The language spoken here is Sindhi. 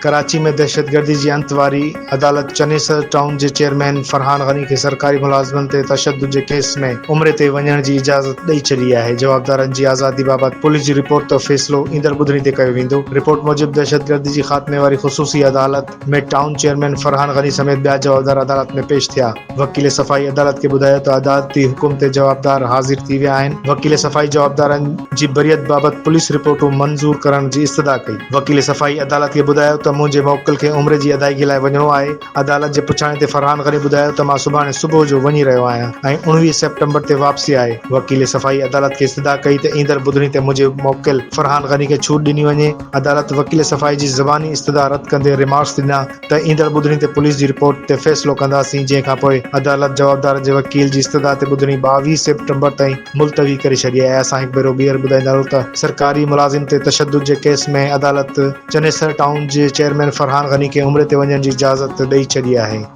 ڪراچي ۾ دهشتگردي جي انت واري عدالت چنيسر ٽائون جي چيئرمين فرحان غني کي سرڪاري ملازمن تي تشدد جي ڪيس ۾ عمري تي وڃڻ جي اجازت ڏئي ڇڏي آهي. جوابدارن جي آزادي بابت پوليس جي رپورٽ تي فيصلو ايندڙ ٻڌڻي تي ڪيو ويندو. رپورٽ موجب دهشتگردي جي خاتمي واري خصوصي عدالت ۾ ٽائون چيئرمين فرحان غني سميت ٻيا جوابدار عدالت ۾ پيش ٿيا. وڪيل صفائي عدالت کي ٻڌايو ته عدالتي حڪم تي جوابدار حاضر ٿي ويا آهن. وڪيل صفائي جوابدارن جي بريت بابت پوليس رپورٽون منظور ڪرڻ جي استدعا ڪئي. وڪيل صفائي عدالت کي ٻڌايو ته منهنجي موڪل کي عمري جي ادائيگي لاء وڃڻو آهي. عدالت جي پڇاڻي تي فرحان غني ٻڌايو ته مان سڀاڻي صبح جو وڃي رهيو آهيان ۽ 19 سيپٽمبر تي واپسي آهي. وڪيل صفائي عدالت کي استدعا ڪئي ته ايندڙ ٻڌڻي تي منهنجي موڪل فرحان غني کي ڇوٽ ڏني وڃي. عدالت وڪيل صفائي جي زباني استدعا رد ڪندي ريمارڪس ڏنا ته ايندڙ ٻڌڻي تي پوليس جي رپورٽ تي فيصلو ڪنداسين، جنهن کانپوء عدالت جوابدارن جي وڪيل جي استدعا تي ٻڌڻي 22 سيپٽمبر تائين ملتوي ڪري ڇڏي آهي. اسان هڪ ڀيرو ٻيهر ٻڌائيندا رهون ته سرڪاري ملازم تي تشدد جي ڪيس ۾ عدالت چنيسر ٽائون جي چيئرمين فرحان غني کي عمري تي وڃڻ جي اجازت ڏئي ڇڏي آهي.